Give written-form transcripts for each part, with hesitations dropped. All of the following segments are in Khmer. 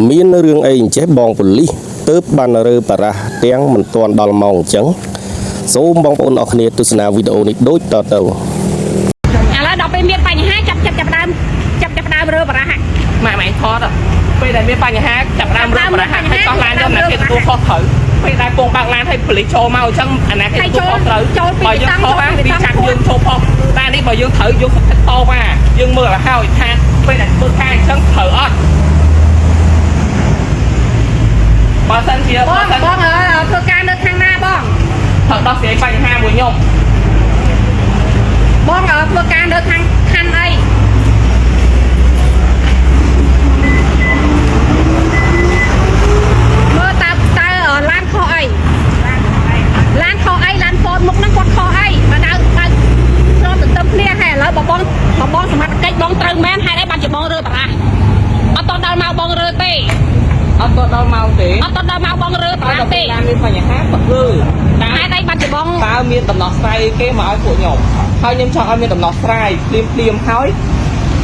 មានរឿងអីអញ្ចេះបងប៉ូលីសទៅបានរើបារះទាំងមិនទាន់ដល់ម៉ោងអញ្ចឹងសូមបងប្អូនអរគ្នាទស្សនាវីដេអូនេះដូចតទៅ ឥឡូវដល់ពេលមានបញ្ហាចាប់ចាប់ចាប់ដើមចាប់ចាប់ដើមរើបរះ ម៉ាក់ម៉ែថតពេលដែលមានបញ្ហាចាប់ដើមរើប្រហាក់ហើយកោះឡានយកណាគេទទួលខុសត្រូវពេលដែលពងបើកឡានឲ្យប៉ូលីសចូលមកអញ្ចឹងអាណាគេទទួលខុសត្រូវបើយើងខុសវាចាប់យើងចូលផុសតែនេះបើយើងត្រូវយកសិទ្ធិតវ៉ាយើងមើលឲ្យហើយថាពេលដែលធ្វើការអញ្ចឹងត្រូវអត់បើសិនជា បង បើសិន បងធ្វើការនៅខាងណាបង ត្រូវដោះស្រាយបញ្ហាមួយខ្ញុំ បងធ្វើការនៅខាងខណ្ឌអីមើលតើតើឡានខុសអីឡានខុសអីឡានហ្វតមុខហ្នឹងគាត់ខុសអីបើដៅបើព្រមទន្ទឹមគ្នាហើយឥឡូវបើបងបើបងសមត្ថកិច្ចបងត្រូវមែនហេតុអីបានជាបងរើបរះអត់តដល់មកបងរើទេ អត់ដល់ម៉ោងទេ អត់តដល់មកបងរើបរះទេ ឡានមានបញ្ហាគាត់លើ ហេតុអីបានជាបង តើមានដំណោះស្រាយគេមកឲ្យពួកខ្ញុំហើយខ្ញុំចង់ឲ្យមានដំណោះស្រាយភ្លាមភ្លាមហើយ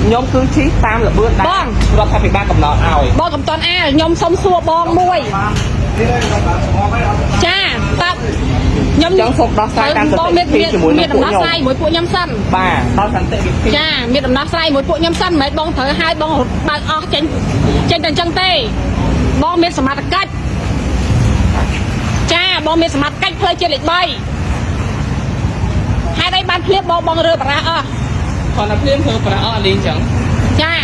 ខ្ញុំគឺជិះតាមល្បឿនដែលរដ្ឋាភិបាលកំណត់ឲ្យ បងកំតនអាខ្ញុំសុំសួរបងមួយចាតើខ្ញុំ ចង់សុំដោះស្រាយតាមស បង ន្តិ មានមាន វិធីជាមួយ មាន នឹងពួកខ្ញុំ ដំណោះស្រាយមួយពួកខ្ញុំសិន បាទដល់សន្តិវិធី ចាមានដំណោះស្រាយមួយពួកខ្ញុំសិនមិនមែនបងត្រូវឲ្យបងរត់បើកអស់ចេញចេញតែអញ្ចឹងទេបងមានសមត្ថកិច្ចចាបងមានសមត្ថកិច្ចផ្លូវជាតិលេខ3ហេតុអីបានភ្លាមបងបងរើបារះអស់ គាត់តែភ្លាមធ្វើប្រាក់អស់លីងចឹង ចា